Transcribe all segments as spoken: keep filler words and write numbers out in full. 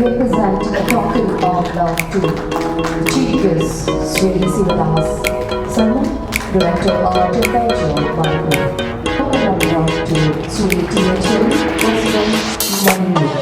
Present a token of love to Chief Guest Sri Sivadas Sanu, Director of Tianpaijiao Library. Token of love to Sri T H N, President Manipur.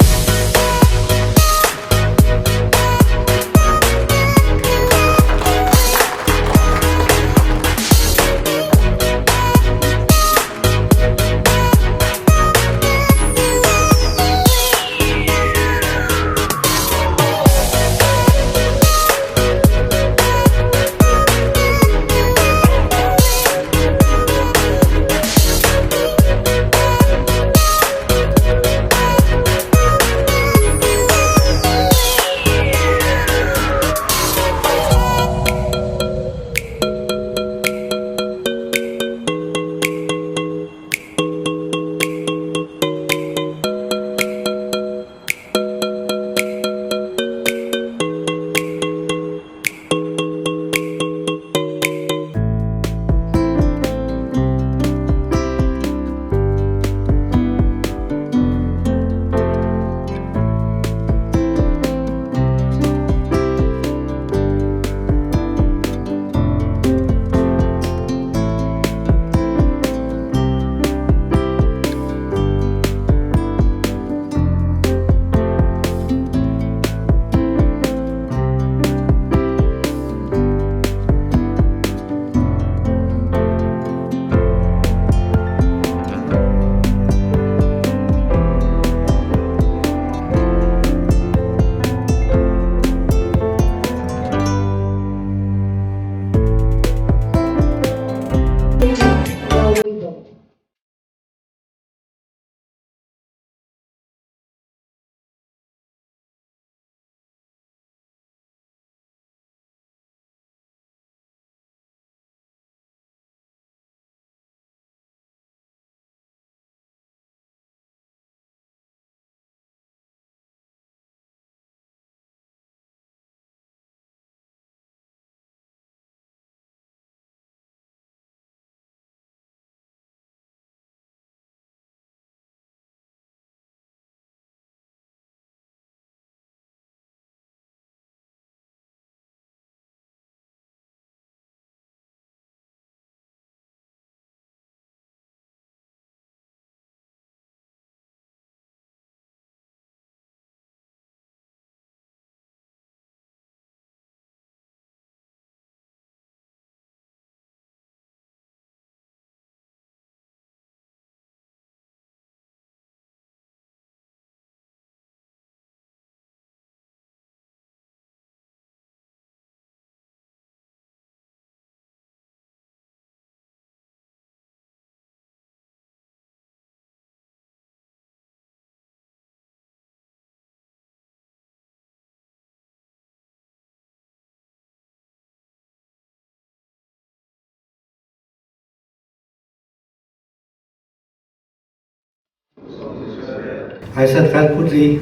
I shall faithfully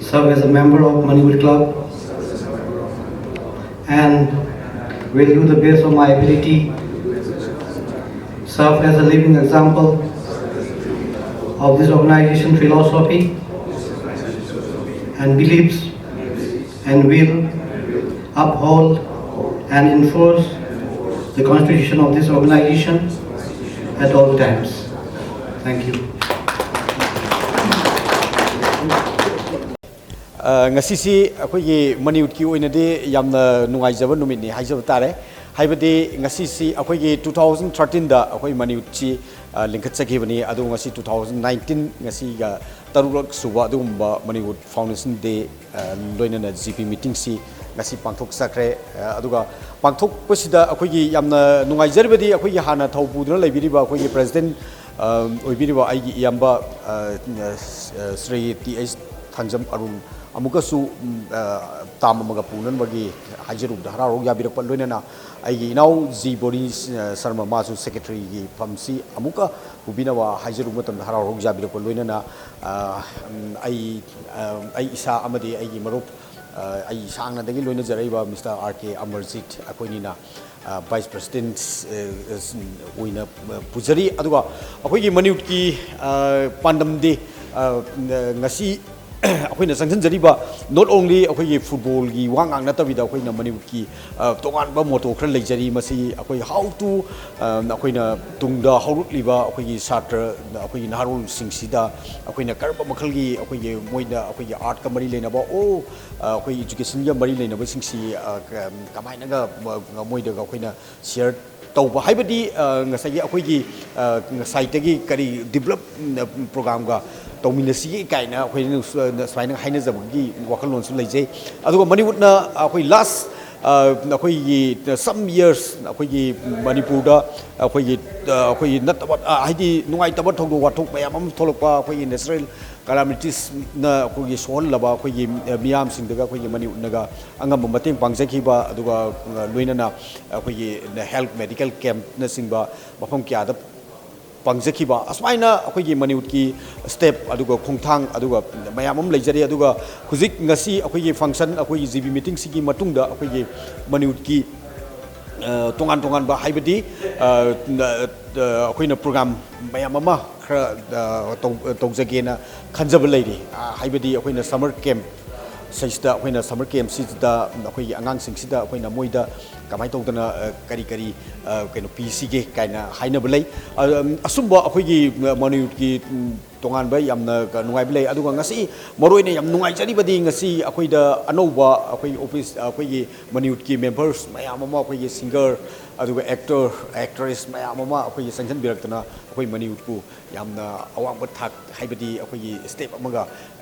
serve as a member of Manipur Club and will do the best of my ability, serve as a living example of this organization philosophy and beliefs, and will uphold and enforce the constitution of this organization at all times. Thank you. ꯑ, ꯉꯁꯤꯁꯤ ꯑꯩꯈꯣꯏꯒꯤ ꯃꯅꯤꯄꯨꯔꯒꯤ ꯑꯣꯏꯅꯗꯤ ꯌꯥꯝꯅ ꯅꯨꯡꯉꯥꯏꯖꯕ ꯅꯨꯃꯤꯠꯅꯤ ꯍꯥꯏꯖꯕ ꯇꯥꯔꯦ꯫ ꯍꯥꯏꯕꯗꯤ ꯉꯁꯤꯁꯤ ꯑꯩꯈꯣꯏꯒꯤ two thousand thirteenꯗ ꯑꯩꯈꯣꯏ ꯃꯅꯤꯄꯨꯔꯁꯤ, ꯑ, ꯂꯤꯡꯈꯠꯆꯈꯤꯕꯅꯤ꯫ ꯑꯗꯨ ꯉꯁꯤ two thousand nineteen, ꯉꯁꯤꯒ ꯇꯔꯨꯛꯂꯛ ꯁꯨꯕ ꯑꯗꯨꯒꯨꯝꯕ ꯃꯅꯤꯄꯨꯔ Foundation Day, ꯑ, ꯂꯣꯏꯅꯅ G P meetingꯁꯤ ꯉꯁꯤ ꯄꯥꯡꯊꯣꯛꯆꯈ꯭ꯔꯦ꯫ ꯑ, ꯑꯗꯨꯒ ꯄꯥꯡꯊꯣꯛꯄꯁꯤꯗ ꯑꯩꯈꯣꯏꯒꯤ ꯌꯥꯝꯅ ꯅꯨꯡꯉꯥꯏꯖꯔꯤꯕꯗꯤ ꯑꯩꯈꯣꯏꯒꯤ ꯍꯥꯟꯅ ꯊꯧ ꯄꯨꯗꯨꯅ ꯂꯩꯕꯤꯔꯤꯕ ꯑꯩꯈꯣꯏꯒꯤ President ꯑ, ꯑꯣꯏꯕꯤꯔꯤꯕ ꯑꯩꯒꯤ ꯏꯌꯥꯝꯕ, ꯑ, ꯑ, ꯁ꯭ꯔꯤ ꯇꯤ ꯑꯩꯆ ꯊꯥꯡꯖꯝ ꯑꯔꯨꯟ ꯑꯃꯨꯛꯀꯁꯨ, ꯎꯝ, ꯑ, ꯇꯥꯝ ꯑꯃꯒ ꯄꯨꯅꯅꯕꯒꯤ ꯍꯥꯏꯖꯔꯨꯕꯗ ꯍꯔꯥꯎ ꯍꯔꯥꯎ ꯌꯥꯕꯤꯔꯛꯄ, ꯂꯣꯏꯅꯅ ꯑꯩꯒꯤ ꯏꯅꯥꯎ ꯖꯤ ꯕꯣꯅꯤ, ꯑ, ꯁꯔꯃ, ꯃꯥꯁꯨ Secretaryꯒꯤ ꯐꯝꯁꯤ ꯑꯃꯨꯛꯀ ꯄꯨꯕꯤꯅꯕ ꯍꯥꯏꯖꯔꯨꯕ ꯃꯇꯝꯗ ꯍꯔꯥꯎ ꯍꯔꯥꯎ ꯌꯥꯕꯤꯔꯛꯄ, ꯂꯣꯏꯅꯅ, ꯑ, ꯎꯝ, ꯑꯩ, ꯑ, ꯑꯩ ꯏꯁꯥ ꯑꯃꯗꯤ ꯑꯩꯒꯤ ꯃꯔꯨꯞ, ꯑ, ꯑꯩ ꯁꯥꯡꯅꯗꯒꯤ ꯂꯣꯏꯅꯖꯔꯛꯏꯕ Mister R K Amarjit, ꯑꯩꯈꯣꯏꯅꯤꯅ ꯑ, Vice President, ꯑ, ꯑ, ꯑꯣꯏꯅ, ꯑ, ꯄꯨꯖꯔꯤ꯫ ꯑꯗꯨꯒ ꯑꯩꯈꯣꯏꯒꯤ ꯃꯅꯤꯄꯨꯔꯒꯤ, ꯑ, ꯄꯥꯟꯗꯝꯗꯤ, ꯑ, ꯉꯁꯤ ꯑꯩꯈꯣꯏꯅ ꯆꯪꯁꯤꯟꯖꯔꯤꯕ not only ꯑꯩꯈꯣꯏꯒꯤ footballꯒꯤ ꯋꯥ ꯉꯥꯛ ꯅꯠꯇꯕꯤꯗ ꯑꯩꯈꯣꯏꯅ ꯃꯅꯤꯄꯨꯔꯒꯤ, ꯑ, ꯇꯣꯉꯥꯟꯕ motto ꯈꯔ ꯂꯩꯖꯔꯤ꯫ ꯃꯁꯤ ꯑꯩꯈꯣꯏ how to, ꯑ, ꯑꯩꯈꯣꯏꯅ ꯇꯨꯡꯗ ꯍꯧꯔꯛꯂꯤꯕ ꯑꯩꯈꯣꯏꯒꯤ ꯁꯥꯇ꯭ꯔ, ꯑꯩꯈꯣꯏꯒꯤ ꯅꯍꯥꯔꯣꯜꯁꯤꯡꯁꯤꯗ ꯑꯩꯈꯣꯏꯅ ꯀꯔꯝꯕ ꯃꯈꯜꯒꯤ ꯑꯩꯈꯣꯏꯒꯤ ꯃꯣꯏꯗ ꯑꯩꯈꯣꯏꯒꯤ artꯀ ꯃꯔꯤ ꯂꯩꯅꯕ, ꯑꯣ, ꯑ, ꯑꯩꯈꯣꯏ educationꯒ ꯃꯔꯤ ꯂꯩꯅꯕꯁꯤꯡꯁꯤ, ꯑ, ꯀ-, ꯀꯃꯥꯏꯅꯒ ꯃ-, ꯃꯣꯏꯗꯒ ꯑꯩꯈꯣꯏꯅ share ꯇꯧꯕ ꯍꯥꯏꯕꯗꯤ, ꯑ, ꯉꯁꯥꯏꯒꯤ ꯑꯩꯈꯣꯏꯒꯤ, ꯑ, ꯉꯁꯥꯏꯗꯒꯤ ꯀꯔꯤ develop, ꯎꯝ, programꯒ ꯇꯧꯃꯤꯟꯅꯁꯤꯒꯦ ꯀꯥꯏꯅ ꯑꯩꯈꯣꯏꯅ ꯁꯨ-, ꯁꯨꯃꯥꯏꯅ ꯍꯥꯏꯅꯖꯕꯒꯤ ꯋꯥꯈꯜꯂꯣꯟꯁꯨ ꯂꯩꯖꯩ꯫ ꯑꯗꯨꯒ ꯃꯅꯤꯄꯨꯔꯅ ꯑꯩꯈꯣꯏ last, ꯑ, ꯑꯩꯈꯣꯏꯒꯤ some years ꯑꯩꯈꯣꯏꯒꯤ ꯃꯅꯤꯄꯨꯔꯗ ꯑꯩꯈꯣꯏꯒꯤ, ꯑ, ꯑꯩꯈꯣꯏꯒꯤ ꯅꯠꯇꯕ, ꯑ, ꯍꯥꯏꯗꯤ ꯅꯨꯡꯉꯥꯏꯇꯕ ꯊꯧꯗꯣꯛ ꯋꯥꯊꯣꯛ ꯃꯌꯥꯝ ꯑꯃ ꯊꯣꯛꯂꯛꯄ, ꯑꯩꯈꯣꯏꯒꯤ natural calamitiesꯅ ꯑꯩꯈꯣꯏꯒꯤ ꯁꯣꯛꯍꯜꯂꯕ ꯑꯩꯈꯣꯏꯒꯤ, ꯑ, ꯃꯤꯌꯥꯝꯁꯤꯡꯗꯒ ꯑꯩꯈꯣꯏꯒꯤ ꯃꯅꯤꯄꯨꯔꯅꯒ ꯑꯉꯝꯕ ꯃꯇꯦꯡ ꯄꯥꯡꯖꯈꯤꯕ, ꯑꯗꯨꯒ, ꯑ, ꯂꯣꯏꯅꯅ ꯑꯩꯈꯣꯏꯒꯤ health medical campꯅꯆꯤꯡꯕ ꯃꯐꯝ ꯀꯌꯥꯗ ꯄꯥꯡꯖꯈꯤꯕ ꯑꯁꯨꯃꯥꯏꯅ ꯑꯩꯈꯣꯏꯒꯤ ꯃꯅꯤꯋꯨꯠꯀꯤ step ꯑꯗꯨꯒ ꯈꯣꯡꯊꯥꯡ ꯑꯗꯨꯒ ꯃꯌꯥꯝ ꯑꯃ ꯂꯩꯖꯔꯤ꯫ ꯑꯗꯨꯒ ꯍꯧꯖꯤꯛ ꯉꯁꯤ ꯑꯩꯈꯣꯏꯒꯤ function, ꯑꯩꯈꯣꯏꯒꯤ G B meeting ꯁꯤꯒꯤ ꯃꯇꯨꯡꯗ ꯑꯩꯈꯣꯏꯒꯤ ꯃꯅꯤꯋꯨꯠꯀꯤ, ꯑ, ꯇꯣꯉꯥꯟ ꯇꯣꯉꯥꯟꯕ, ꯍꯥꯏꯕꯗꯤ, ꯑ, ꯑ, ꯑꯩꯈꯣꯏꯅ program ꯃꯌꯥꯝ ꯑꯃ ꯈꯔ, ꯑ, ꯇꯧ-, ꯇꯧꯖꯒꯦꯅ ꯈꯟꯖꯕ ꯂꯩꯔꯤ꯫ ꯑ, ꯍꯥꯏꯕꯗꯤ ꯑꯩꯈꯣꯏꯅ summer camp ꯁꯤꯗ, ꯑꯩꯈꯣꯏꯅ summer camp ꯁꯤꯗ ꯑꯩꯈꯣꯏꯒꯤ ꯑꯉꯥꯡꯁꯤꯡꯁꯤꯗ ꯑꯩꯈꯣꯏꯅ ꯃꯣꯏꯗ ꯀꯃꯥꯏꯅ ꯇꯧꯗꯅ, ꯑ, ꯀꯔꯤ ꯀꯔꯤ, ꯑ, ꯀꯩꯅꯣ ꯄꯤꯁꯤꯒꯦ ꯀꯥꯏꯅ ꯍꯥꯏꯅꯕ ꯂꯩ꯫ ꯑ, ꯑꯁꯨꯝꯕ ꯑꯩꯈꯣꯏꯒꯤ ꯃꯅꯤꯄꯨꯔꯒꯤ, ꯎꯝ, ꯇꯣꯉꯥꯟꯕ ꯌꯥꯝꯅ ꯅꯨꯡꯉꯥꯏꯕ ꯂꯩ꯫ ꯑꯗꯨꯒ ꯉꯁꯤ ꯃꯔꯨꯑꯣꯏꯅ ꯌꯥꯝ ꯅꯨꯡꯉꯥꯏꯖꯔꯤꯕꯗꯤ ꯉꯁꯤ ꯑꯩꯈꯣꯏꯗ ꯑꯅꯧꯕ ꯑꯩꯈꯣꯏꯒꯤ office, ꯑꯩꯈꯣꯏꯒꯤ ꯃꯅꯤꯄꯨꯔꯒꯤ members ꯃꯌꯥꯝ ꯑꯃ, ꯑꯩꯈꯣꯏꯒꯤ singer, ꯑꯗꯨꯒ actor, actress ꯃꯌꯥꯝ ꯑꯃ ꯑꯩꯈꯣꯏꯒꯤ ꯆꯪꯁꯤꯟꯕꯤꯔꯛꯇꯅ ꯑꯩꯈꯣꯏ ꯃꯅꯤꯄꯨꯔꯕꯨ ꯌꯥꯝꯅ ꯑꯋꯥꯡꯕ ꯊꯥꯛ, ꯍꯥꯏꯕꯗꯤ ꯑꯩꯈꯣꯏꯒꯤ step ꯑꯃꯒ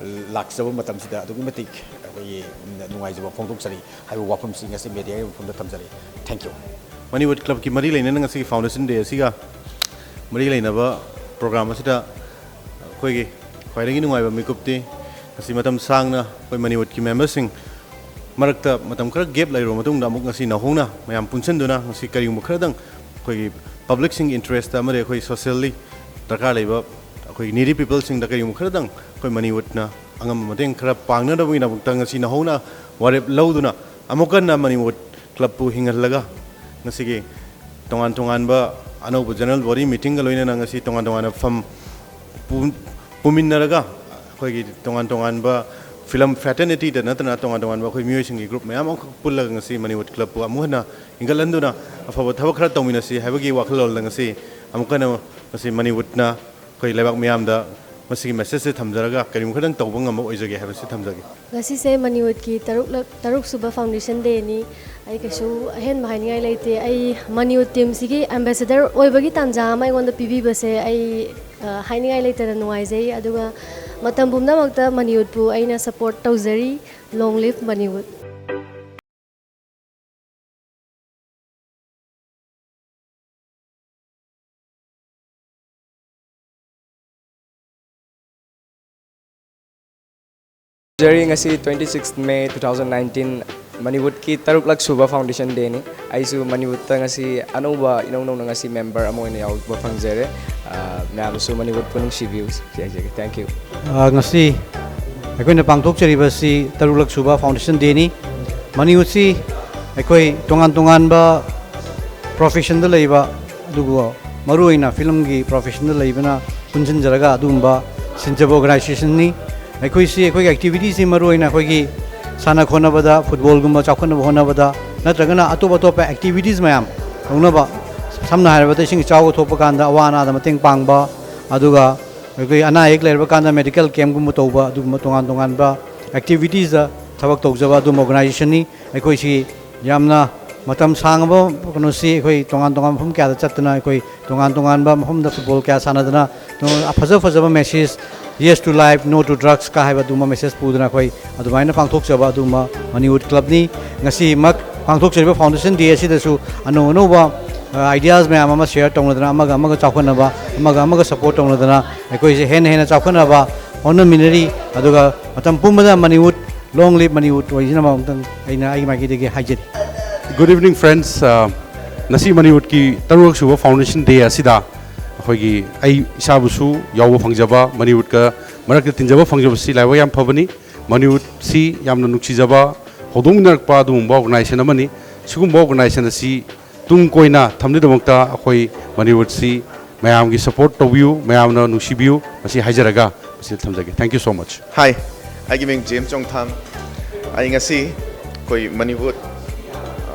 ꯂꯥꯛꯆꯕ ꯃꯇꯝꯁꯤꯗ ꯑꯗꯨꯛꯀꯤ ꯃꯇꯤꯛ ꯑꯩꯈꯣꯏꯒꯤ ꯅꯨꯡꯉꯥꯏꯖꯕ ꯐꯣꯡꯗꯣꯛꯆꯔꯤ ꯍꯥꯏꯕ ꯋꯥꯐꯝꯁꯤ ꯉꯁꯤ media ꯒꯤ ꯃꯐꯝꯗ ꯊꯝꯖꯔꯤ꯫ Thank you꯫ ꯃꯅꯤꯋꯨꯠ club ꯀꯤ ꯃꯔꯤ ꯂꯩꯅꯅ ꯉꯁꯤꯒꯤ foundation day ꯑꯁꯤꯒ ꯃꯔꯤ ꯂꯩꯅꯕ program ꯑꯁꯤꯗ ꯑꯩꯈꯣꯏꯒꯤ ꯈ꯭ꯋꯥꯏꯗꯒꯤ ꯅꯨꯡꯉꯥꯏꯕ ꯃꯤꯀꯨꯞꯇꯤ ꯉꯁꯤ ꯃꯇꯝ ꯁꯥꯡꯅ ꯑꯩꯈꯣꯏ ꯃꯅꯤꯋꯨꯠꯀꯤ member ꯁꯤꯡ ꯃꯔꯛꯇ ꯃꯇꯝ ꯈꯔ gap ꯂꯩꯔꯨꯔꯕ ꯃꯇꯨꯡꯗ ꯑꯃꯨꯛ ꯉꯁꯤ ꯅꯧꯍꯧꯅ ꯃꯌꯥꯝ ꯄꯨꯟꯁꯤꯟꯗꯨꯅ ꯉꯁꯤ ꯀꯔꯤꯒꯨꯝꯕ ꯈꯔꯗꯪ ꯑꯩꯈꯣꯏꯒꯤ public ꯁꯤꯡꯒꯤ interest ꯇ ꯑꯃꯗꯤ ꯑꯩꯈꯣꯏ socially ꯗꯔꯀꯥꯔ ꯂꯩꯕ ꯑꯩꯈꯣꯏ needy people ꯁꯤꯡꯗ ꯀꯔꯤꯒꯨꯝꯕ ꯈꯔꯗꯪ ꯑꯩꯈꯣꯏ ꯃꯅꯤꯋꯨꯠꯅ ꯑꯉꯝꯕ ꯃꯇꯦꯡ ꯈꯔ ꯄꯥꯡꯅꯅꯕꯒꯤꯗꯃꯛꯇ ꯉꯁꯤ ꯅꯧꯍꯧꯅ ꯋꯥꯔꯦꯞ ꯂꯧꯗꯨꯅ ꯑꯃꯨꯛ ꯍꯟꯅ ꯃꯅꯤꯋꯨꯠ club ꯄꯨ ꯍꯤꯡꯍꯜꯂꯒ ꯉꯁꯤꯒꯤ ꯇꯣꯉꯥꯟ ꯇꯣꯉꯥꯟꯕ ꯑꯅꯧꯕ general body meeting ꯒ ꯂꯣꯏꯅꯅ ꯉꯁꯤ ꯇꯣꯉꯥꯟ ꯇꯣꯉꯥꯟꯕ ꯐꯝ ꯄꯨ-, ꯄꯨꯃꯤꯟꯅꯔꯒ ꯑꯩꯈꯣꯏꯒꯤ ꯇꯣꯉꯥꯟ ꯇꯣꯉꯥꯟꯕ film fraternity ꯗ ꯅꯠꯇꯅ ꯇꯣꯉꯥꯟ ꯇꯣꯉꯥꯟꯕ ꯑꯩꯈꯣꯏ ꯃꯤꯑꯣꯏꯁꯤꯡꯒꯤ group ꯃꯌꯥꯝ ꯑꯃꯈꯛ ꯄꯨꯜꯂꯒ ꯉꯁꯤ ꯃꯅꯤꯋꯨꯠ club ꯄꯨ ꯑꯃꯨꯛ ꯍꯟꯅ ꯍꯤꯡꯒꯠꯍꯟꯗꯨꯅ ꯑꯐꯕ ꯊꯕꯛ ꯈꯔ ꯇꯧꯃꯤꯟꯅꯁꯤ ꯍꯥꯏꯕꯒꯤ ꯋꯥꯈꯜꯂꯣꯟꯗ ꯉꯁꯤ ꯑꯃꯨꯛ ꯍꯟꯅ ꯉꯁꯤ ꯃꯅꯤꯋꯨꯠꯅ ꯑꯩꯈꯣꯏ ꯂꯩꯕꯥꯛ ꯃꯤꯌꯥꯝꯗ ꯃꯁꯤꯒꯤ message ꯁꯦ ꯊꯝꯖꯔꯒ ꯀꯔꯤꯒꯨꯝꯕ ꯈꯔꯗꯪ ꯇꯧꯕ ꯉꯝꯕ ꯑꯣꯏꯖꯒꯦ ꯍꯥꯏꯕꯁꯤ ꯊꯝꯖꯒꯦ꯫ ꯉꯁꯤꯁꯦ ꯃꯅꯤꯋꯨꯠꯀꯤ ꯇꯔꯨꯛꯂꯛ-, ꯇꯔꯨꯛ ꯁꯨꯕ foundation day ꯅꯤ꯫ ꯑꯩ ꯀꯩꯁꯨ ꯑꯍꯦꯟꯕ ꯍꯥꯏꯅꯤꯡꯉꯥꯏ ꯂꯩꯇꯦ꯫ ꯑꯩ ꯃꯅꯤꯋꯨꯠ team ꯁꯤꯒꯤ ambassador ꯑꯣꯏꯕꯒꯤ ꯇꯥꯟꯖꯥ ꯑꯃ ꯑꯩꯉꯣꯟꯗ ꯄꯤꯕꯤꯕꯁꯦ ꯑꯩ, ꯑ, ꯍꯥꯏꯅꯤꯡꯉꯥꯏ ꯂꯩꯇꯅ ꯅꯨꯡꯉꯥꯏꯖꯩ꯫ ꯑꯗꯨꯒ ꯃꯇꯝ ꯄꯨꯝꯅꯃꯛꯇ ꯃꯅꯤꯋꯨꯠꯄꯨ ꯑꯩꯅ support ꯇꯧꯖꯔꯤ꯫ Long live Maniwood! ꯖꯔꯤ ꯉꯁꯤ twenty six May two thousand nineteen, ꯃꯅꯤꯋꯨꯠꯀꯤ ꯇꯔꯨꯛꯂꯛ ꯁꯨꯕ ꯐꯥꯎꯟꯗꯦꯁꯟ ꯗꯦꯅꯤ꯫ ꯑꯩꯁꯨ ꯃꯅꯤꯋꯨꯠꯇ ꯉꯁꯤ ꯑꯅꯧꯕ, ꯏꯅꯧ ꯅꯧꯅ ꯉꯁꯤ ꯃꯦꯝꯕꯔ ꯑꯃ ꯑꯣꯏꯅ ꯌꯥꯎꯕ ꯐꯪꯖꯔꯦ꯫ ꯑ, ꯃꯌꯥꯝꯁꯨ ꯃꯅꯤꯋꯨꯠꯄꯨ ꯅꯨꯡꯁꯤꯕꯤꯌꯨ꯫ ꯁꯤ ꯍꯥꯏꯖꯒꯦ꯫ Thank you꯫ ꯑ, ꯉꯁꯤ ꯑꯩꯈꯣꯏꯅ ꯄꯥꯡꯊꯣꯛꯆꯔꯤꯕ ꯑꯁꯤ ꯇꯔꯨꯛꯂꯛ ꯁꯨꯕ ꯐꯥꯎꯟꯗꯦꯁꯟ ꯗꯦꯅꯤ꯫ ꯃꯅꯤꯋꯨꯠꯁꯤ ꯑꯩꯈꯣꯏ ꯇꯣꯉꯥꯟ ꯇꯣꯉꯥꯟꯕ ꯄ꯭ꯔꯣꯐꯦꯁꯟꯗ ꯂꯩꯕ, ꯑꯗꯨꯕꯨ ꯃꯔꯨꯑꯣꯏꯅ ꯐꯤꯂꯝꯒꯤ ꯄ꯭ꯔꯣꯐꯦꯁꯟꯗ ꯂꯩꯕꯅ ꯄꯨꯟꯁꯤꯟꯖꯔꯒ ꯑꯗꯨꯒꯨꯝꯕ ꯁꯤꯟꯖꯕ ꯑꯣꯔꯒꯅꯥꯏꯖꯦꯁꯟꯅꯤ꯫ ꯑꯩꯈꯣꯏꯁꯤ, ꯑꯩꯈꯣꯏꯒꯤ ꯑꯦꯛꯇꯤꯚꯤꯇꯤꯁꯁꯤ ꯃꯔꯨꯑꯣꯏꯅ ꯑꯩꯈꯣꯏꯒꯤ ꯁꯥꯟꯅ ꯈꯣꯠꯅꯕꯗ, ꯐꯨꯠꯕꯣꯜꯒꯨꯝꯕ ꯆꯥꯎꯈꯠꯅꯕ ꯍꯣꯠꯅꯕꯗ, ꯅꯠꯇ꯭ꯔꯒꯅ ꯑꯇꯣꯞ ꯑꯇꯣꯞꯄ ꯑꯦꯛꯇꯤꯚꯤꯇꯤꯁ ꯃꯌꯥꯝ ꯇꯧꯅꯕ, ꯁꯝꯅ ꯍꯥꯏꯔꯕꯗ ꯏꯁꯤꯡ ꯏꯆꯥꯎꯕ ꯊꯣꯛꯄ ꯀꯥꯟꯗ ꯑꯋꯥ ꯑꯅꯥꯗ ꯃꯇꯦꯡ ꯄꯥꯡꯕ, ꯑꯗꯨꯒ ꯑꯩꯈꯣꯏ ꯑꯅꯥ ꯑꯌꯦꯛ ꯂꯩꯔꯕ ꯀꯥꯟꯗ ꯃꯦꯗꯤꯀꯦꯜ ꯀꯦꯝꯞꯀꯨꯝꯕ ꯇꯧꯕ, ꯑꯗꯨꯒꯨꯝꯕ ꯇꯣꯉꯥꯟ ꯇꯣꯉꯥꯟꯕ ꯑꯦꯛꯇꯤꯚꯤꯇꯤꯁꯇ ꯊꯕꯛ ꯇꯧꯖꯕ ꯑꯗꯨꯒꯨꯝꯕ ꯑꯣꯔꯒꯅꯥꯏꯖꯦꯁꯟꯅꯤ꯫ ꯑꯩꯈꯣꯏꯁꯤ ꯌꯥꯝꯅ ꯃꯇꯝ ꯁꯥꯡꯉꯕ ꯀꯩꯅꯣꯁꯤ ꯑꯩꯈꯣꯏ ꯇꯣꯉꯥꯟ ꯇꯣꯉꯥꯟꯕ ꯃꯐꯝ ꯀꯌꯥꯗ ꯆꯠꯇꯅ, ꯑꯩꯈꯣꯏ ꯇꯣꯉꯥꯟ ꯇꯣꯉꯥꯟꯕ ꯃꯐꯝꯗ ꯐꯨꯠꯕꯣꯜ ꯀꯌꯥ ꯁꯥꯟꯅꯗꯅ, ꯐꯖ ꯐꯖꯕ message, "Yes to life, no to drugs" ꯀ ꯍꯥꯏꯕ ꯑꯗꯨꯒꯨꯝꯕ ꯃꯦꯁꯦꯖ ꯄꯨꯗꯅ ꯑꯩꯈꯣꯏ ꯑꯗꯨꯃꯥꯏꯅ ꯄꯥꯡꯊꯣꯛꯆꯕ ꯑꯗꯨꯒꯨꯝꯕ ꯃꯅꯤꯋꯨꯠ ꯀ꯭ꯂꯕꯅꯤ꯫ ꯉꯁꯤꯃꯛ ꯄꯥꯡꯊꯣꯛꯆꯔꯤꯕ ꯐꯥꯎꯟꯗꯦꯁꯟ ꯗꯦ ꯑꯁꯤꯗꯁꯨ ꯑꯅꯧ ꯑꯅꯧꯕ, ꯑ, ꯑꯥꯏꯗꯤꯌꯥꯁ ꯃꯌꯥꯝ ꯑꯃ ꯁꯤꯌꯔ ꯇꯧꯅꯗꯅ, ꯑꯃꯒ ꯑꯃꯒ ꯆꯥꯎꯈꯠꯅꯕ, ꯑꯃꯒ ꯑꯃꯒ ꯁꯄꯣꯔꯠ ꯇꯧꯅꯗꯅ ꯑꯩꯈꯣꯏꯁꯦ ꯍꯦꯟꯅ ꯍꯦꯟꯅ ꯆꯥꯎꯈꯠꯅꯕ ꯍꯣꯠꯅꯃꯤꯟꯅꯔꯤ꯫ ꯑꯗꯨꯒ ꯃꯇꯝ ꯄꯨꯝꯕꯗ ꯃꯅꯤꯋꯨꯠ, long live ꯃꯅꯤꯋꯨꯠ ꯑꯣꯏꯁꯤꯅꯕ ꯑꯃꯨꯛꯇꯪ ꯑꯩꯅ ꯑꯩꯒꯤ ꯃꯥꯏꯀꯩꯗꯒꯤ ꯍꯥꯏꯖꯔꯤ꯫ Good evening, friends. Uh, ꯉꯁꯤ ꯃꯅꯤꯋꯨꯠꯀꯤ ꯇꯔꯨꯛꯂꯛ ꯁꯨꯕ ꯐꯥꯎꯟꯗꯦꯁꯟ ꯗꯦ ꯑꯁꯤꯗ ꯑꯩꯈꯣꯏꯒꯤ, ꯑꯩ ꯏꯁꯥꯕꯨꯁꯨ ꯌꯥꯎꯕ ꯐꯪꯖꯕ, ꯃꯅꯤꯋꯨꯠꯀ ꯃꯔꯛꯇ ꯇꯤꯟꯖꯕ ꯐꯪꯖꯕꯁꯤ ꯂꯥꯏꯕꯛ ꯌꯥꯝ ꯐꯕꯅꯤ꯫ ꯃꯅꯤꯋꯨꯠꯁꯤ ꯌꯥꯝꯅ ꯅꯨꯡꯁꯤꯖꯕ, ꯍꯧꯗꯣꯛꯃꯤꯟꯅꯔꯛꯄ ꯑꯗꯨꯒꯨꯝꯕ ꯑꯣꯔꯒꯅꯥꯏꯖꯦꯁꯟ ꯑꯃꯅꯤ꯫ ꯁꯤꯒꯨꯝꯕ ꯑꯣꯔꯒꯅꯥꯏꯖꯦꯁꯟ ꯑꯁꯤ ꯇꯨꯡ ꯀꯣꯏꯅ ꯊꯝꯅꯕꯒꯤꯗꯃꯛꯇ ꯑꯩꯈꯣꯏ ꯃꯅꯤꯋꯨꯠꯁꯤ ꯃꯌꯥꯝꯒꯤ ꯁꯄꯣꯔꯠ ꯇꯧꯕꯤꯌꯨ, ꯃꯌꯥꯝꯅ ꯅꯨꯡꯁꯤꯕꯤꯌꯨ, ꯃꯁꯤ ꯍꯥꯏꯖꯔꯒ ꯃꯁꯤꯗ ꯊꯝꯖꯒꯦ꯫ Thank you so much. Hi, ꯑꯩꯒꯤ ꯃꯤꯡ ꯖꯦꯝꯁ ꯆꯣꯡꯊꯥꯝ꯫ ꯑꯩ ꯉꯁꯤ ꯑꯩꯈꯣꯏ ꯃꯅꯤꯋꯨꯠ, ꯑ,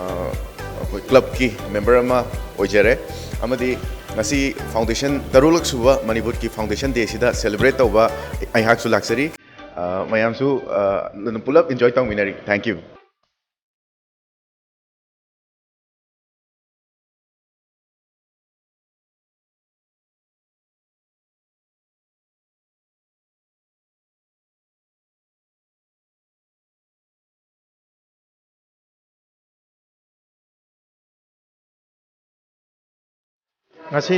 ꯑꯩꯈꯣꯏ ꯀ꯭ꯂꯕꯀꯤ ꯃꯦꯝꯕꯔ ꯑꯃ ꯑꯣꯏꯖꯔꯦ, ꯑꯃꯗꯤ ꯉꯁꯤ ꯐꯥꯎꯟꯗꯦꯁꯟ, ꯇꯔꯨꯛꯂꯛ ꯁꯨꯕ ꯃꯅꯤꯋꯨꯠꯀꯤ ꯐꯥꯎꯟꯗꯦꯁꯟ ꯗꯦꯁꯤꯗ ꯁꯦꯂꯦꯕ꯭ꯔꯦꯠ ꯇꯧꯕ ꯑꯩꯍꯥꯛꯁꯨ ꯂꯥꯛꯆꯔꯤ꯫ ꯑ, ꯃꯌꯥꯝꯁꯨ, ꯑ, ꯑꯗꯨꯝ ꯄꯨꯂꯞ ꯏꯟꯖꯣꯏ ꯇꯧꯃꯤꯟꯅꯔꯤ꯫ Thank you꯫ ꯉꯁꯤ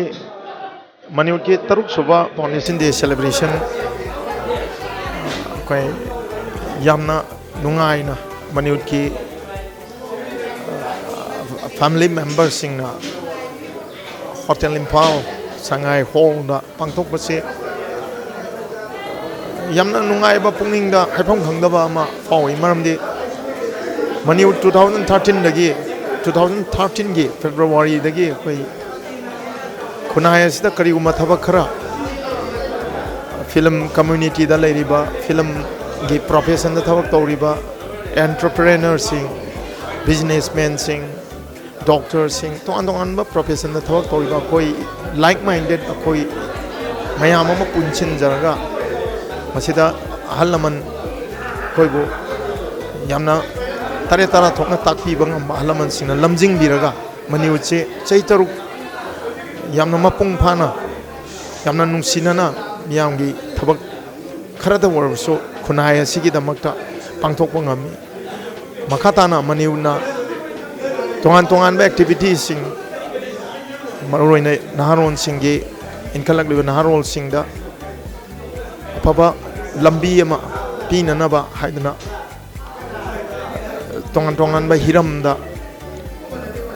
ꯃꯅꯤꯄꯨꯔꯒꯤ ꯇꯔꯨꯛ ꯁꯨꯕ ꯐꯥꯎꯟꯗꯦꯁꯟ ꯗꯦ ꯁꯦꯂꯦꯕ꯭ꯔꯦꯁꯟ ꯑꯩꯈꯣꯏ ꯌꯥꯝꯅ ꯅꯨꯡꯉꯥꯏꯅ ꯃꯅꯤꯄꯨꯔꯒꯤ ꯐꯦꯃꯤꯂꯤ ꯃꯦꯝꯕꯔꯁꯤꯡꯅ ꯍꯣꯇꯦꯜ ꯏꯝꯐꯥꯜ ꯁꯉꯥꯏ ꯍꯣꯜꯗ ꯄꯥꯡꯊꯣꯛꯄꯁꯤ ꯌꯥꯝꯅ ꯅꯨꯡꯉꯥꯏꯕ, ꯄꯨꯛꯅꯤꯡꯗ ꯍꯥꯏꯐꯝ ꯈꯪꯗꯕ ꯑꯃ ꯐꯥꯎꯏ꯫ ꯃꯔꯝꯗꯤ Manipur two thousand thirteenꯗꯒꯤ, two thousand thirteenꯒꯤ ꯐꯦꯕ꯭ꯔꯨꯋꯥꯔꯤꯗꯒꯤ ꯑꯩꯈꯣꯏ ꯈꯨꯟꯅꯥꯏ ꯑꯁꯤꯗ ꯀꯔꯤꯒꯨꯝꯕ ꯊꯕꯛ ꯈꯔ, ꯐꯤꯂꯝ ꯀꯝꯃ꯭ꯌꯨꯅꯤꯇꯤꯗ ꯂꯩꯔꯤꯕ, ꯐꯤꯂꯝꯒꯤ ꯄ꯭ꯔꯣꯐꯦꯁꯟꯗ ꯊꯕꯛ ꯇꯧꯔꯤꯕ ꯑꯦꯟꯇꯔꯄ꯭ꯔꯦꯅꯔꯁꯤꯡ, ꯕꯤꯖꯤꯅꯦꯁꯃꯦꯟꯁꯤꯡ, ꯗꯣꯛꯇꯔꯁꯤꯡ, ꯇꯣꯉꯥꯟ ꯇꯣꯉꯥꯟꯕ ꯄ꯭ꯔꯣꯐꯦꯁꯟꯗ ꯊꯕꯛ ꯇꯧꯔꯤꯕ ꯑꯩꯈꯣꯏ ꯂꯥꯏꯛ ꯃꯥꯏꯟꯗꯦꯠ ꯑꯩꯈꯣꯏ ꯃꯌꯥꯝ ꯑꯃ ꯄꯨꯟꯁꯤꯟꯖꯔꯒ, ꯃꯁꯤꯗ ꯑꯍꯜ ꯂꯃꯟ ꯑꯩꯈꯣꯏꯕꯨ ꯌꯥꯝꯅ ꯇꯔꯦꯠ ꯇꯔꯥ ꯊꯣꯛꯅ ꯇꯥꯛꯄꯤꯕ ꯉꯝꯕ ꯑꯍꯜ ꯂꯃꯟꯁꯤꯡꯅ ꯂꯝꯖꯤꯡꯕꯤꯔꯒ, ꯃꯅꯤꯄꯨꯔꯁꯦ ꯆꯍꯤ ꯇꯔꯨꯛ ꯌꯥꯝꯅ ꯃꯄꯨꯡ ꯐꯥꯅ, ꯌꯥꯝꯅ ꯅꯨꯡꯁꯤꯅꯅ ꯃꯤꯌꯥꯝꯒꯤ ꯊꯕꯛ ꯈꯔꯗ ꯑꯣꯏꯔꯕꯁꯨ ꯈꯨꯟꯅꯥꯏ ꯑꯁꯤꯒꯤꯗꯃꯛꯇ ꯄꯥꯡꯊꯣꯛꯄ ꯉꯝꯃꯤ꯫ ꯃꯈꯥ ꯇꯥꯅ ꯃꯅꯤꯄꯨꯔꯅ ꯇꯣꯉꯥꯟ ꯇꯣꯉꯥꯟꯕ ꯑꯦꯛꯇꯤꯚꯤꯇꯤꯁꯤꯡ, ꯃꯔꯨꯑꯣꯏꯅ ꯅꯍꯥꯔꯣꯜꯁꯤꯡꯒꯤ, ꯏꯟꯈꯠꯂꯛꯂꯤꯕ ꯅꯍꯥꯔꯣꯜꯁꯤꯡꯗ ꯑꯐꯕ ꯂꯝꯕꯤ ꯑꯃ ꯄꯤꯅꯅꯕ ꯍꯥꯏꯗꯅ, ꯇꯣꯉꯥꯟ ꯇꯣꯉꯥꯟꯕ ꯍꯤꯔꯝꯗ,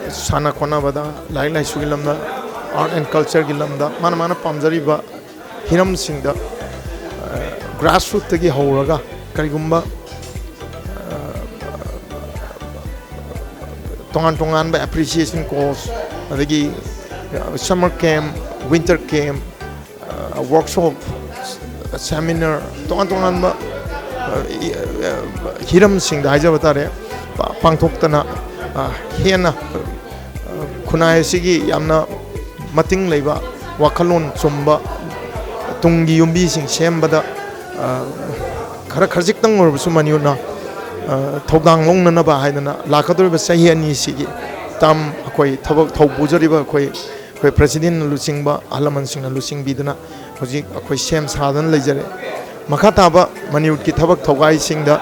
ꯁꯥꯟꯅ ꯈꯣꯠꯅꯕꯗ, ꯂꯥꯏꯔꯤꯛ ꯂꯥꯏꯁꯨꯒꯤ ꯂꯝꯗ, ꯑꯥꯔꯠ ꯑꯦꯟ ꯀꯜꯆꯔꯒꯤ ꯂꯝꯗ, ꯃꯥꯅ ꯃꯥꯅ ꯄꯥꯝꯖꯔꯤꯕ ꯍꯤꯔꯝꯁꯤꯡꯗ, ꯒ꯭ꯔꯥꯁꯔꯨꯠꯇꯒꯤ ꯍꯧꯔꯒ ꯀꯔꯤꯒꯨꯝꯕ ꯇꯣꯉꯥꯟ ꯇꯣꯉꯥꯟꯕ ꯑꯦꯄ꯭ꯔꯤꯁꯤꯌꯦꯁꯟ ꯀꯣꯔꯁ, ꯑꯗꯒꯤ summer camp, winter camp, workshop, seminar, ꯇꯣꯉꯥꯟ ꯇꯣꯉꯥꯟꯕ ꯍꯤꯔꯝꯁꯤꯡꯗ ꯍꯥꯏꯖꯕ ꯇꯥꯔꯦ, ꯄꯥꯡꯊꯣꯛꯇꯅ ꯍꯦꯟꯅ ꯈꯨꯟꯅꯥꯏ ꯑꯁꯤꯒꯤ ꯌꯥꯝꯅ ꯃꯇꯤꯡ ꯂꯩꯕ, ꯋꯥꯈꯜꯂꯣꯟ ꯆꯨꯝꯕ, ꯇꯨꯡꯒꯤ ꯌꯨꯝꯕꯤꯁꯤꯡ ꯁꯦꯝꯕꯗ ꯈꯔ ꯈꯖꯤꯛꯇꯪ ꯑꯣꯏꯔꯕꯁꯨ ꯃꯅꯤꯄꯨꯔꯅ ꯊꯧꯗꯥꯡ ꯂꯧꯅꯅꯕ ꯍꯥꯏꯗꯅ ꯂꯥꯛꯀꯗꯧꯔꯤꯕ ꯆꯍꯤ ꯑꯅꯤꯁꯤꯒꯤ ꯇꯥꯝ ꯑꯩꯈꯣꯏ ꯊꯕꯛ ꯊꯧ ꯄꯨꯖꯔꯤꯕ ꯑꯩꯈꯣꯏ, ꯑꯩꯈꯣꯏ ꯄ꯭ꯔꯦꯁꯤꯗꯦꯟꯅ ꯂꯨꯆꯤꯡꯕ ꯑꯍꯜ ꯂꯃꯟꯁꯤꯡꯅ ꯂꯨꯆꯤꯡꯕꯤꯗꯨꯅ ꯍꯧꯖꯤꯛ ꯑꯩꯈꯣꯏ ꯁꯦꯝ ꯁꯥꯗꯨꯅ ꯂꯩꯖꯔꯦ꯫ ꯃꯈꯥ ꯇꯥꯕ ꯃꯅꯤꯄꯨꯔꯒꯤ ꯊꯕꯛ ꯊꯧꯒꯥꯏꯁꯤꯡꯗ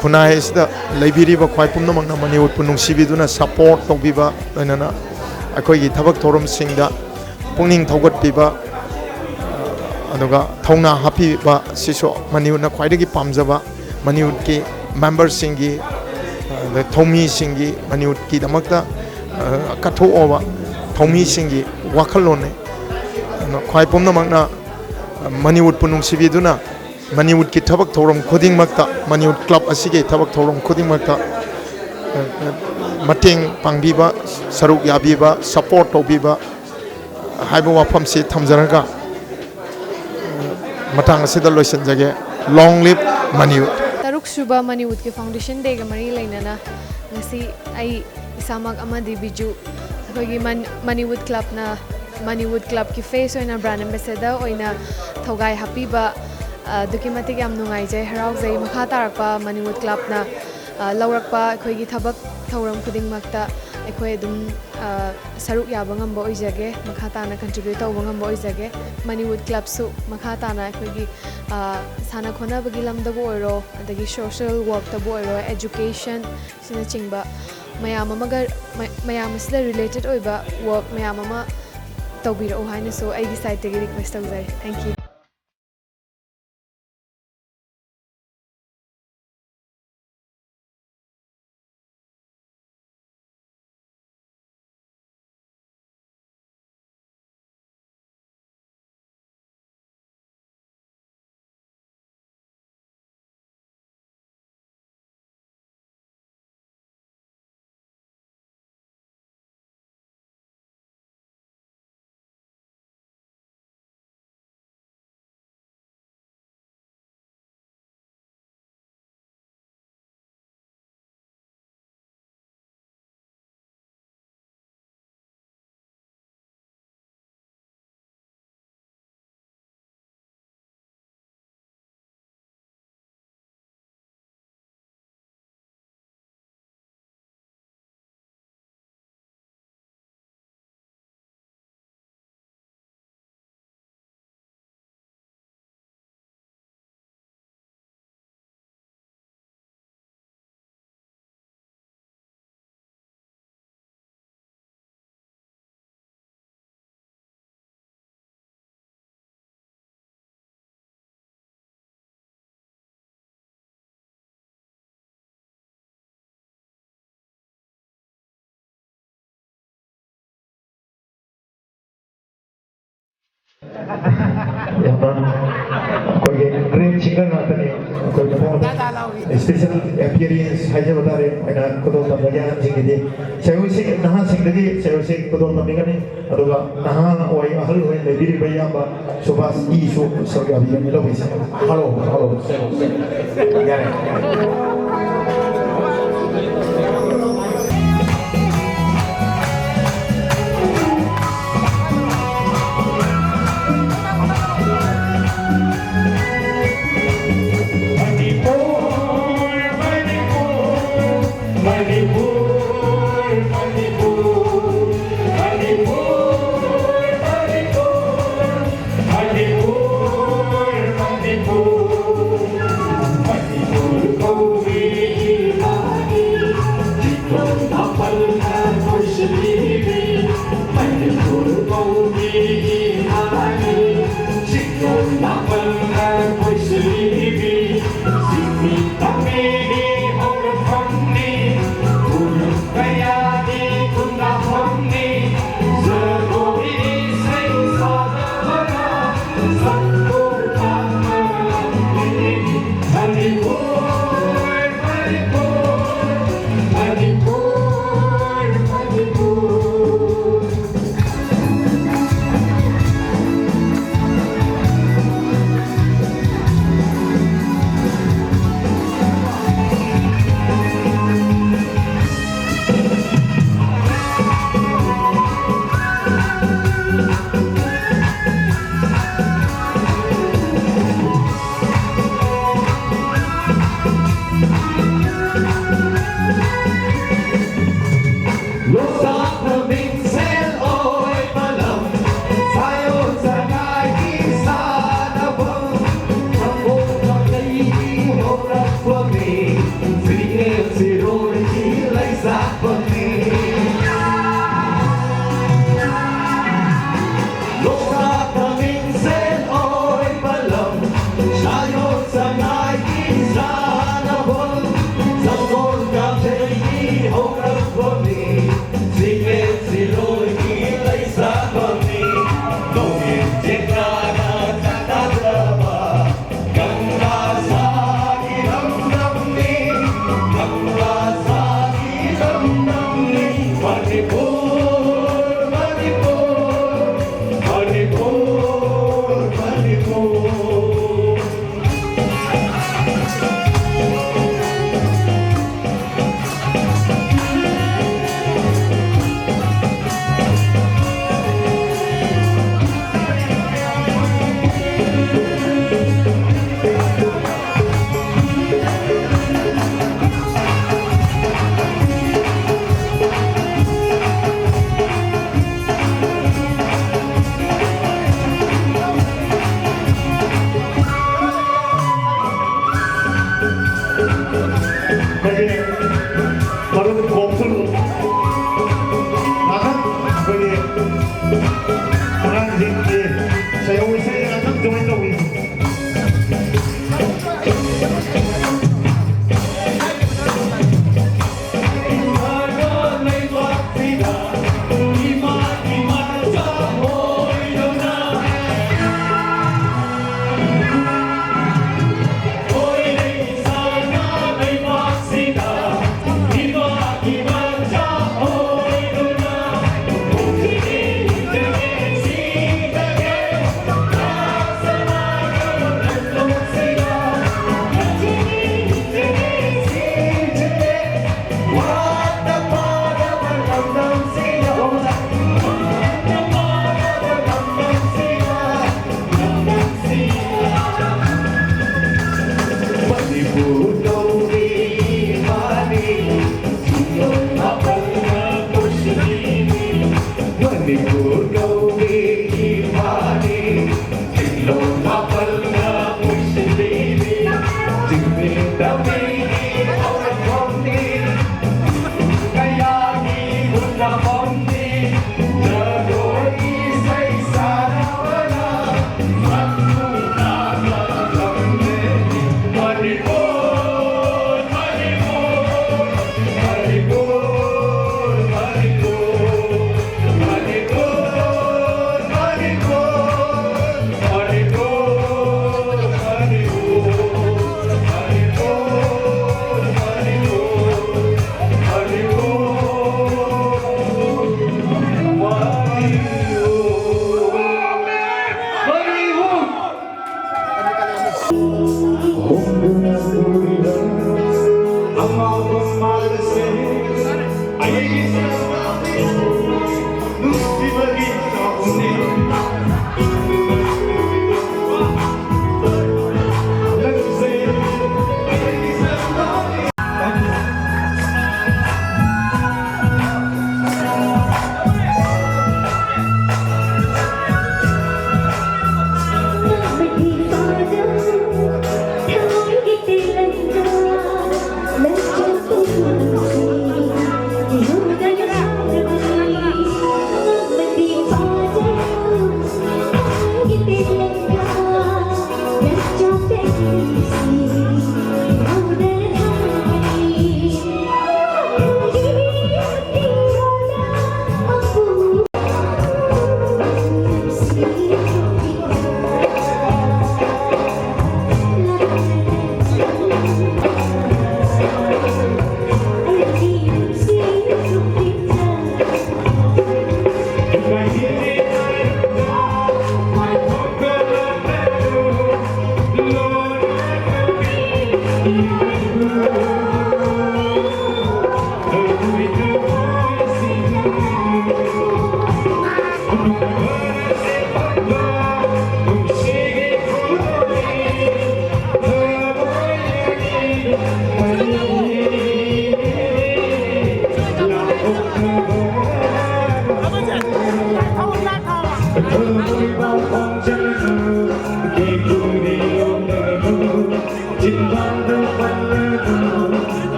ꯈꯨꯟꯅꯥꯏ ꯑꯁꯤꯗ ꯂꯩꯕꯤꯔꯤꯕ ꯈ꯭ꯋꯥꯏ ꯄꯨꯝꯅꯃꯛꯅ ꯃꯅꯤꯄꯨꯔꯕꯨ ꯅꯨꯡꯁꯤꯕꯤꯗꯨꯅ ꯁꯄꯣꯔꯠ ꯇꯧꯕꯤꯕ, ꯂꯣꯏꯅꯅ ꯑꯩꯈꯣꯏꯒꯤ ꯊꯕꯛ ꯊꯧꯔꯝꯁꯤꯡꯗ ꯄꯨꯛꯅꯤꯡ ꯊꯧꯒꯠꯄꯤꯕ, ꯑꯗꯨꯒ ꯊꯧꯅꯥ ꯍꯥꯞꯄꯤꯕ, ꯁꯤꯁꯨ ꯃꯅꯤꯄꯨꯔꯅ ꯈ꯭ꯋꯥꯏꯗꯒꯤ ꯄꯥꯝꯖꯕ, ꯃꯅꯤꯄꯨꯔꯒꯤ ꯃꯦꯝꯕꯔꯁꯤꯡꯒꯤ ꯊꯧꯃꯤꯁꯤꯡꯒꯤ, ꯃꯅꯤꯋꯨꯠꯀꯤꯗꯃꯛꯇ, ꯑ, ꯀꯠꯊꯣꯛꯑꯣꯕ ꯊꯧꯃꯤꯁꯤꯡꯒꯤ ꯋꯥꯈꯜꯂꯣꯟꯅꯤ꯫ ꯑꯗꯨꯅ ꯈ꯭ꯋꯥꯏ ꯄꯨꯝꯅꯃꯛꯅ, ꯑ, ꯃꯅꯤꯋꯨꯠꯄꯨ ꯅꯨꯡꯁꯤꯕꯤꯗꯨꯅ ꯃꯅꯤꯋꯨꯠꯀꯤ ꯊꯕꯛ ꯊꯧꯔꯝ ꯈꯨꯗꯤꯡꯃꯛꯇ, ꯃꯅꯤꯋꯨꯠ ꯀ꯭ꯂꯕ ꯑꯁꯤꯒꯤ ꯊꯕꯛ ꯊꯧꯔꯝ ꯈꯨꯗꯤꯡꯃꯛꯇ, ꯑ, ꯑ, ꯃꯇꯦꯡ ꯄꯥꯡꯕꯤꯕ, ꯁꯔꯨꯛ ꯌꯥꯕꯤꯕ, ꯁꯄꯣꯔꯠ ꯇꯧꯕꯤꯕ ꯍꯥꯏꯕ ꯋꯥꯐꯝꯁꯤ ꯊꯝꯖꯔꯒ, ꯃꯇꯥꯡ ꯑꯁꯤꯗ ꯂꯣꯏꯁꯤꯟꯖꯒꯦ꯫ Long live Maniwood! ꯇꯔꯨꯛ ꯁꯨꯕ ꯃꯅꯤꯋꯨꯠꯀꯤ ꯐꯥꯎꯟꯗꯦꯁꯟ ꯗꯦꯒ ꯃꯔꯤ ꯂꯩꯅꯅ ꯉꯁꯤ ꯑꯩ ꯏꯁꯥꯃꯛ ꯑꯃꯗꯤ ꯕꯤꯖꯨ, ꯑꯩꯈꯣꯏꯒꯤ ꯃꯟ-, ꯃꯅꯤꯋꯨꯠ ꯀ꯭ꯂꯕꯅ, ꯃꯅꯤꯋꯨꯠ ꯀ꯭ꯂꯕꯀꯤ ꯐꯦꯁ ꯑꯣꯏꯅ, ꯕ꯭ꯔꯥꯟ ꯑꯦꯝꯕꯦꯁꯦꯗꯔ ꯑꯣꯏꯅ ꯊꯧꯒꯥꯏ ꯍꯥꯞꯄꯤꯕ, ꯑ, ꯑꯗꯨꯛꯀꯤ ꯃꯇꯤꯛ ꯌꯥꯝ ꯅꯨꯡꯉꯥꯏꯖꯩ, ꯍꯔꯥꯎꯖꯩ꯫ ꯃꯈꯥ ꯇꯥꯔꯛꯄ ꯃꯅꯤꯋꯨꯠ ꯀ꯭ꯂꯕꯅ, ꯑ, ꯂꯧꯔꯛꯄ ꯑꯩꯈꯣꯏꯒꯤ ꯊꯕꯛ ꯊꯧꯔꯝ ꯈꯨꯗꯤꯡꯃꯛꯇ ꯑꯩꯈꯣꯏ ꯑꯗꯨꯝ, ꯑ, ꯁꯔꯨꯛ ꯌꯥꯕ ꯉꯝꯕ ꯑꯣꯏꯖꯒꯦ, ꯃꯈꯥ ꯇꯥꯅ ꯀꯟꯇ꯭ꯔꯤꯕ꯭ꯌꯨꯠ ꯇꯧꯕ ꯉꯝꯕ ꯑꯣꯏꯖꯒꯦ꯫ ꯃꯅꯤꯋꯨꯠ ꯀ꯭ꯂꯕꯁꯨ ꯃꯈꯥ ꯇꯥꯅ ꯑꯩꯈꯣꯏꯒꯤ, ꯑ, ꯁꯥꯟꯅ ꯈꯣꯠꯅꯕꯒꯤ ꯂꯝꯗꯕꯨ ꯑꯣꯏꯔꯣ, ꯑꯗꯒꯤ ꯁꯣꯁꯦꯜ ꯋꯥꯔꯛꯇꯕꯨ ꯑꯣꯏꯔꯣ, ꯑꯦꯖꯨꯀꯦꯁꯟ ꯑꯁꯤꯅꯆꯤꯡꯕ ꯃꯌꯥꯝ ꯑꯃꯒ, ꯃ-, ꯃꯌꯥꯝ ꯑꯁꯤꯗ ꯔꯤꯂꯦꯇꯦꯠ ꯑꯣꯏꯕ ꯋꯥꯔꯛ ꯃꯌꯥꯝ ꯑꯃ ꯇꯧꯕꯤꯔꯛꯎ ꯍꯥꯏꯅꯁꯨ ꯑꯩꯒꯤ ꯁꯥꯏꯠꯇꯒꯤ ꯔꯤꯀ꯭ꯋꯦꯁ ꯇꯧꯖꯔꯤ꯫ Thank you꯫ ꯌꯥꯝꯅ ꯑꯩꯈꯣꯏꯒꯤ ꯒ꯭ꯔꯦꯠ ꯁꯤꯡꯒꯔ ꯉꯥꯛꯇꯅꯤ꯫ ꯑꯩꯈꯣꯏ ꯃꯊꯪ ꯃꯊꯪ ꯏꯁꯄꯦꯁꯦꯜ ꯑꯦꯄꯤꯌꯔꯦꯟꯁ ꯍꯥꯏꯖꯕ ꯇꯥꯔꯦ, ꯑꯩꯅ ꯈꯨꯗꯣꯜ ꯇꯝꯖꯒꯦ ꯑꯍꯟꯁꯤꯡꯒꯤꯗꯤ꯫ ꯁꯦꯔꯧꯁꯤ ꯅꯍꯥꯁꯤꯡꯗꯒꯤ ꯁꯦꯔꯧꯁꯤ ꯈꯨꯗꯣꯜ ꯇꯝꯕꯤꯒꯅꯤ꯫ ꯑꯗꯨꯒ ꯅꯍꯥ ꯑꯣꯏ ꯑꯍꯜ ꯑꯣꯏ ꯂꯩꯕꯤꯔꯤꯕ ꯏꯌꯥꯝꯕ ꯁꯨꯕꯥꯁ ꯏꯁꯨ ꯁꯔꯨꯛ ꯌꯥꯕꯤꯒꯅꯤ ꯂꯧꯕꯤꯁꯦ꯫ Hello, hello, ꯁꯦꯔꯧꯁꯤ꯫ ꯌꯥꯔꯦ꯫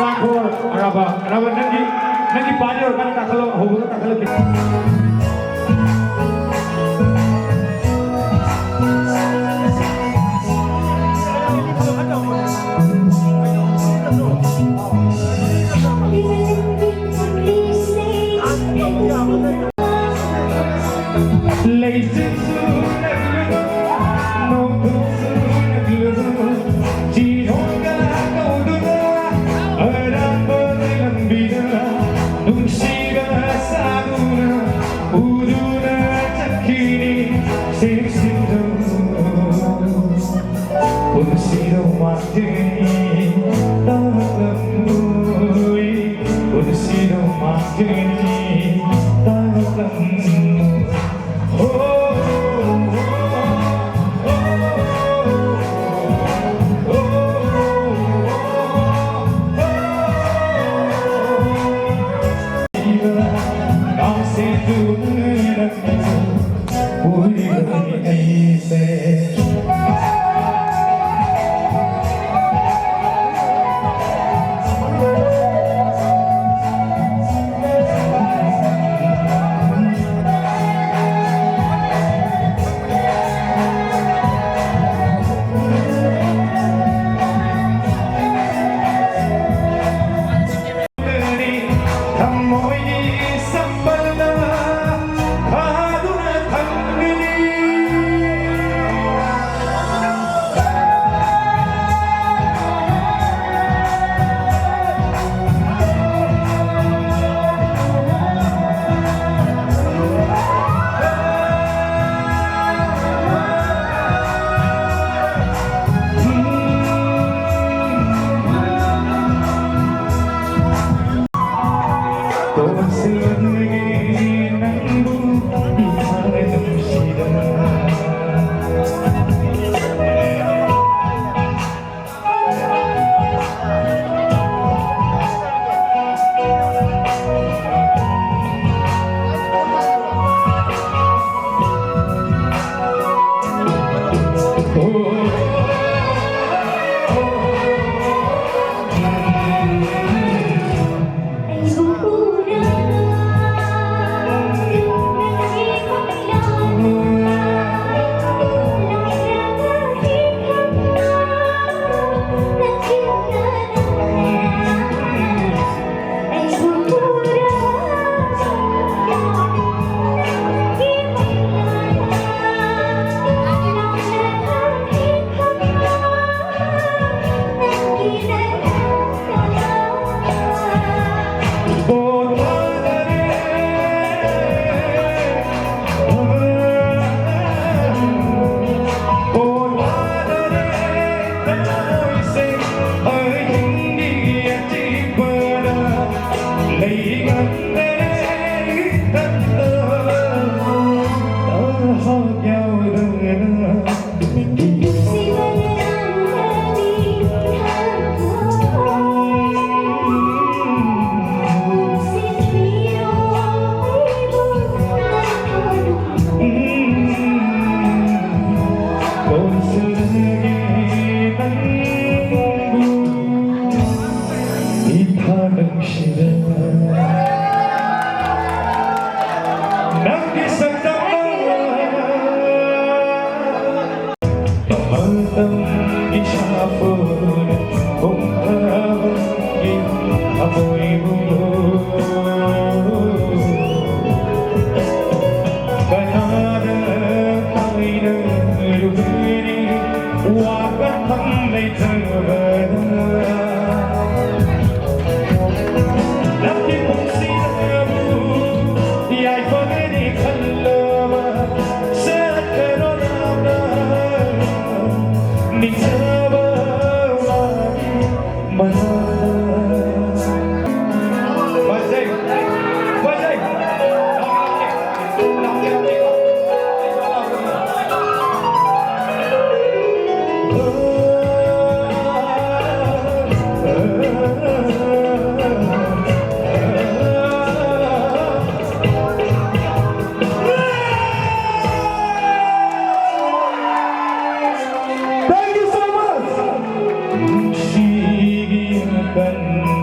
ꯇꯥꯡꯈꯣꯜ ꯑꯔꯥꯕ, ꯑꯔꯥꯕ, ꯅꯪꯒꯤ, ꯅꯪꯒꯤ ꯄꯥꯔꯠ ꯌꯧꯔꯀꯥꯟꯗ ꯀꯥꯈꯠꯂꯣ, ꯍꯧꯕꯒ ꯀꯥꯈꯠꯂꯛꯀꯦ꯫ ꯂꯩꯆꯤꯟꯁꯨ ꯅꯛꯂꯨꯅꯨ, ꯅꯣꯡꯄꯣꯛꯁꯨ ꯅꯛꯂꯨꯅꯨ, ꯆꯤꯔꯣꯡꯒ ꯀꯧꯗꯨꯅ ꯑꯔꯥꯞꯄꯒꯤ ꯂꯝꯕꯤꯗ ꯅꯨꯡꯁꯤꯕ ꯁꯥꯗꯨꯅ ꯎꯗꯨꯅ ꯆꯠꯈꯤꯅꯤ꯫ ꯆꯦꯛꯁꯤꯟꯗꯧ ꯄꯨꯟꯁꯤꯗꯣ ꯃꯥꯡꯒꯅꯤ ꯇꯥꯛꯂꯝꯃꯣꯏ, ꯄꯨꯟꯁꯤꯗꯣ ꯃꯥꯡꯒꯅꯤ ꯇꯥꯛꯂꯝꯃꯣꯏ꯫ ꯍꯣ꯫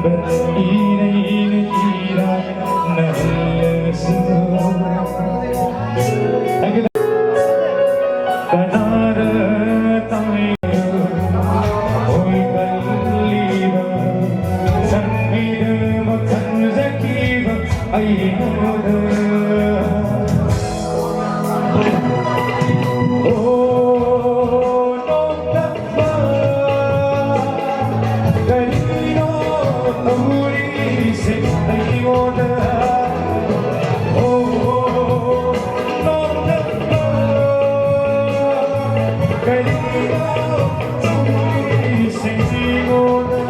ꯏꯔꯩ ꯏꯔꯩ ꯏꯔꯥꯛꯅꯍꯜꯂꯁꯨ꯫ ꯀꯅꯥꯔ ꯇꯥꯏ ꯑꯣꯏꯒꯜꯂꯤꯕ ꯁꯪꯕꯤꯗꯕ ꯈꯟꯖꯈꯤꯕ ꯑꯩꯉꯣꯟꯗ꯫ ꯑꯣ, ꯅꯣꯡꯗꯝꯕ, ꯀꯔꯤꯅꯣ ꯇꯧꯔꯤꯁꯦ ꯑꯩꯉꯣꯟꯗ? ꯑꯣ, ꯅꯣꯡꯗꯝꯕ, ꯀꯔꯤꯅꯣ ꯇꯧꯔꯤꯁꯦ ꯑꯩꯉꯣꯟꯗ?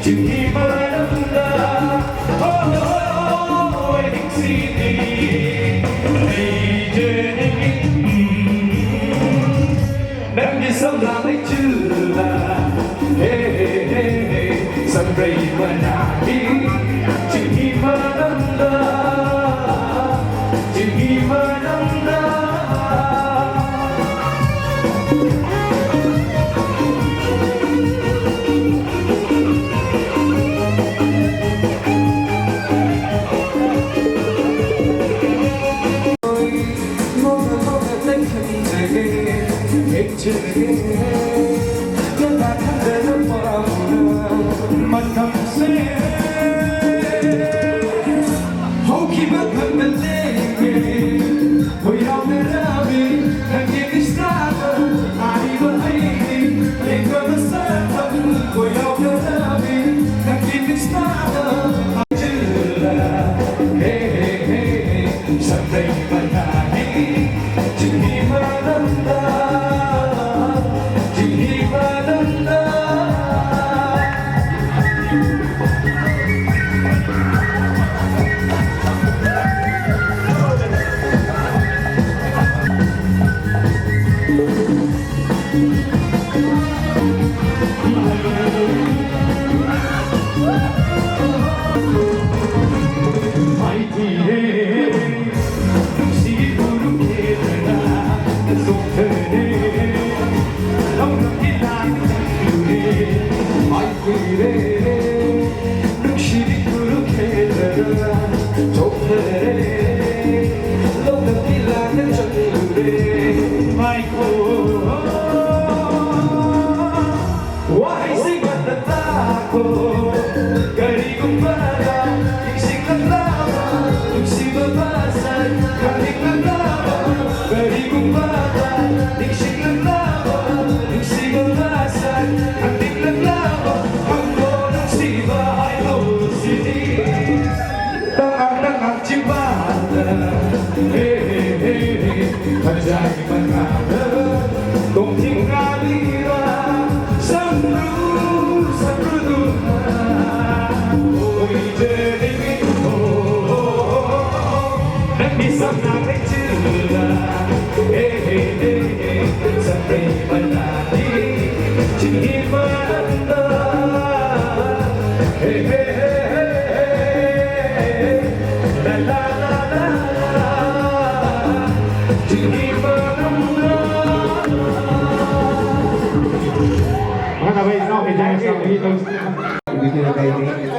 ꯆꯤꯡꯍꯤ ꯃꯔꯝꯗ, ꯍꯣꯏ, ꯍꯣꯏ, ꯍꯣꯏ, ꯍꯤꯡꯁꯤꯗꯤ ꯂꯩꯖꯅꯤꯡꯉꯤ꯫ ꯅꯪꯒꯤ ꯁꯝꯂꯥꯡ ꯂꯩꯆꯤꯜꯗ, ꯍꯦ, ꯍꯦ, ꯍꯦ, ꯍꯦ, ꯁꯝꯕ꯭ꯔꯩ ꯃꯅꯥꯒꯤ ꯆꯤꯡꯍꯤ ꯃꯔꯝꯗ, ꯆꯤꯡꯍꯤ ꯃꯔꯝꯗ꯫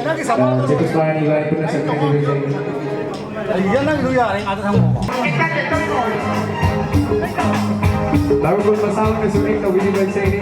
ꯅꯪꯒꯤ ꯁꯃꯥ- ꯆꯦꯇꯨꯁꯄꯥꯅꯤ ꯏꯕꯥꯅꯤ ꯄꯨꯟꯅ ꯆꯠꯃꯤꯟꯅꯈꯤꯕ ꯏꯁꯩꯅꯤ꯫ ꯑꯩ ꯅꯪꯒꯤꯗꯣ ꯌꯥꯔꯦ, ꯉꯥꯛꯇ ꯊꯝꯃꯣ꯫ ꯂꯥꯡꯒꯣꯜ ꯃꯆꯥ ꯑꯃꯅꯁꯨ ꯑꯩ ꯇꯧꯕꯤꯔꯤꯕ ꯏꯁꯩꯅꯤ꯫